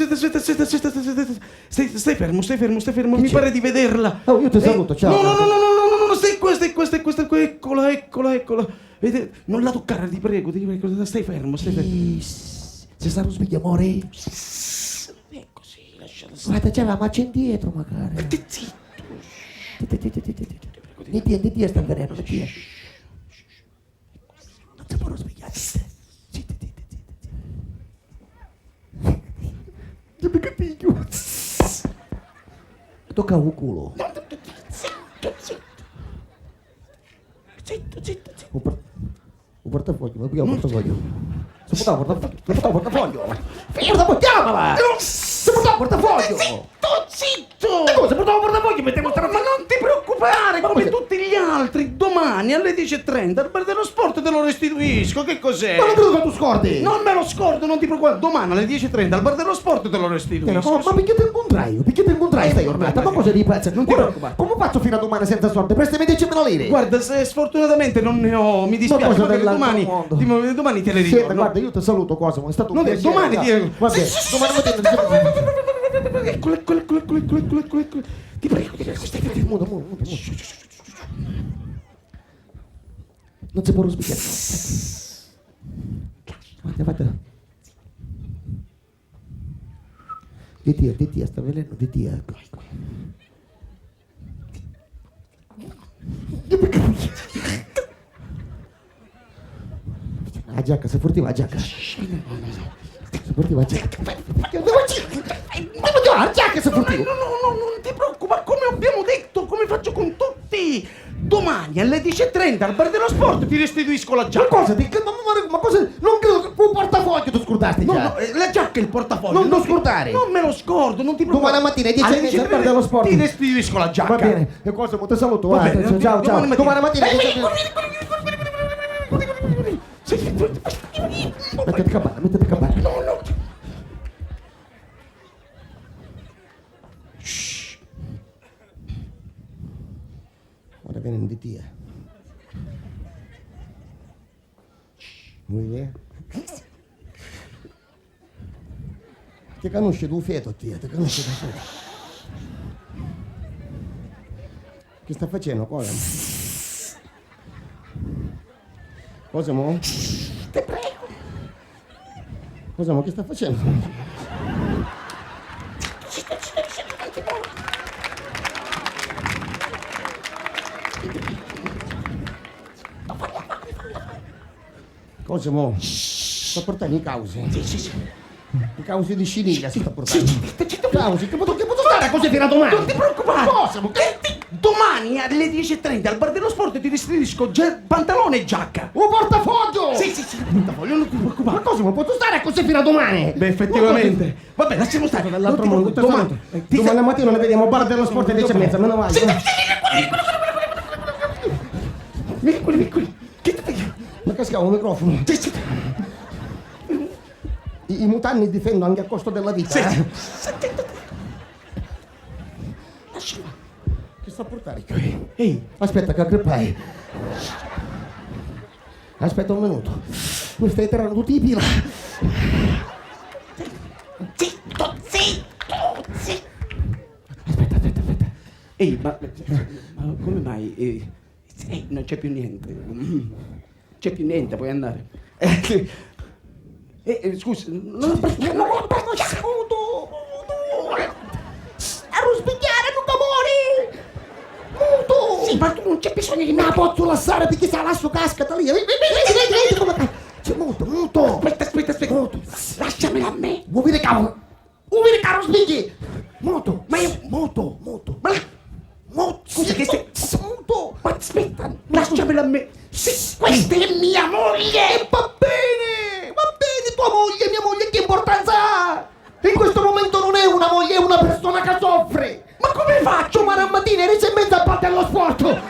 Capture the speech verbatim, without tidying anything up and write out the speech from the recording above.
Aspetta, aspetta, aspetta, aspetta, aspetta, aspetta. Stai, stai fermo, stai fermo, stai fermo. Chi c'è? Mi pare di vederla. Oh, io ti saluto, ciao. No, no, no, no, no, no, no, no, stai qua, stai qua, stai qua, stai qua, eccola, eccola, eccola. Vedi, non la toccare, ti prego, ti prego, stai fermo, stai fermo. Shh, si sa non sveglia, amore. Shh, non è così, lasciala stare. Guarda, c'è la marcia indietro, magari. Stai zitto. Ti, ti, ti, ti, ti, ti. Ti prego, ti prego. Di Dio, di Dio sta venendo, di Dio. Shh, shh, shh. Non si può svegliare. Zitti, zitti, zitti, zitti. Che mi capiglio. Tocca un culo. No, no, no, zitto, zitto. Zitto, zitto, zitto. Un por-, un portafoglio, ma qui è un portafoglio. Si porta un portafoglio, si porta un portafoglio. Portafoglio, chiamala! Si porta un portafoglio. Zitto, zitto. E cosa? Portavo portafoglio, mettiamo sta... Ma non ti preoccupare, come tutti gli altri, domani alle dieci e trenta al bar dello sport te lo restituisco. Che cos'è? Ma non credo che tu scordi! Non me lo scordo, non ti preoccupare. Domani alle dieci e trenta al bar dello sport te lo restituisco. Ma, ma perché ti incontrai? Perché ti incontrai sta giornata? Ma cosa di pazza? Non ti preoccupare. Come faccio fino a domani senza soldi? Prestami diecimila lire. Guarda, se sfortunatamente non ne ho, mi dispiace, magari domani, domani te le ritorno. Senta, guarda, io ti saluto, Cosimo, è stato un piacere. Domani ti... Vabbè, domani mattina... Eccolo, eccolo, eccolo. Ti prego, ti prego, stai fermo. Muto, muto, muto, muto. Non si può sbagliare. Guarda, guarda. Di Dio, di Dio, sta venendo, di Dio. La giacca, si furtiva la giacca. Si furtiva la giacca. Devo giocare, giacca, si furtiva. No, no, no, no, non ti preoccupare, come abbiamo detto, come faccio con tutti. Domani alle dieci e trenta al bar dello sport ti restituisco la giacca. Ma cosa? Di che, ma, ma, ma cosa? Non credo che... Un portafoglio ti scordasti già. No, no, eh, la giacca e il portafoglio. Non ti scordare. Non me lo scordo, non ti preoccupare. Domani mattina alle dieci e mezza al bar dello sport. Ti restituisco la giacca. Va bene, e cosa? Ti saluto, va bene, ciao, ciao. Domani mattina alle dieci e mezza. Mettiti a campare, mettiti a campare. No, no. Shh. Ora viene di Dio. Vuoi vedere? Ti conosci tu feto, tia, ti conosci tu feto. Che sta facendo, Cosimo? Cosimo? Ti prego. Cosimo, che sta facendo? Cosimo, sta portando i causi. Sì, sì, sì. I causi di Sciliglia si sta portando. Sì, sì, sì, sì. Causi, che posso, che posso stare così fino a domani? Non ti preoccupare. Cosa? Ma che ti... Domani alle dieci e trenta al bar dello sport ti restituisco già pantalone e giacca. Un portafoglio! Sì, sì, sì, un portafoglio, non ti preoccupare. Ma cosa, ma posso stare così fino a domani? Beh, effettivamente. Vabbè, lasciamo stare. L'altro mondo, domani, domani mattina noi vediamo bar dello sport alle dieci e mezza, me ne vado. Sì, sì, sì, sì, sì. Vieni qui, vieni qui. Che ti... Ma cascava un microfono. Sì, sì. I, i mutanni difendo anche a costo della vita, eh? Lascia fare. Che sta a portare qui? Ehi, aspetta che aggrippai. Aspetta un minuto. Mi stai tirando tutti i pila. Zitto, zitto, zitto. Aspetta, aspetta, aspetta. Ehi, ma, ma come mai? Eh, Eh, non c'è più niente. Non c'è più niente, puoi andare. Eh, eh, scusa, non lo prendo, non lo prendo, muto, muto. Arruspigghiare, non mori! Muto! Sì, ma tu non c'è bisogno di me. Ma la posso lasciare perché se la lascio casca da lì. Vedi, vedi, vedi, vedi come ca-, c'è muto, muto. Aspetta, aspetta, aspetta. Muto. Lasciamela a me. Vuoi vedere cavolo? U viri ca arruspigghi! Mutu! Ma io... Mutu, mutu. Ma la... Mutu! Scusa, che stai... Mutu! Ma aspetta, lasciamela a me. Sì, questa è mia moglie! E va bene, va bene, tua moglie, mia moglie, che importanza ha? In questo momento non è una moglie, è una persona che soffre! Ma come faccio? Domani mattina alle dieci e mezza parte allo sport!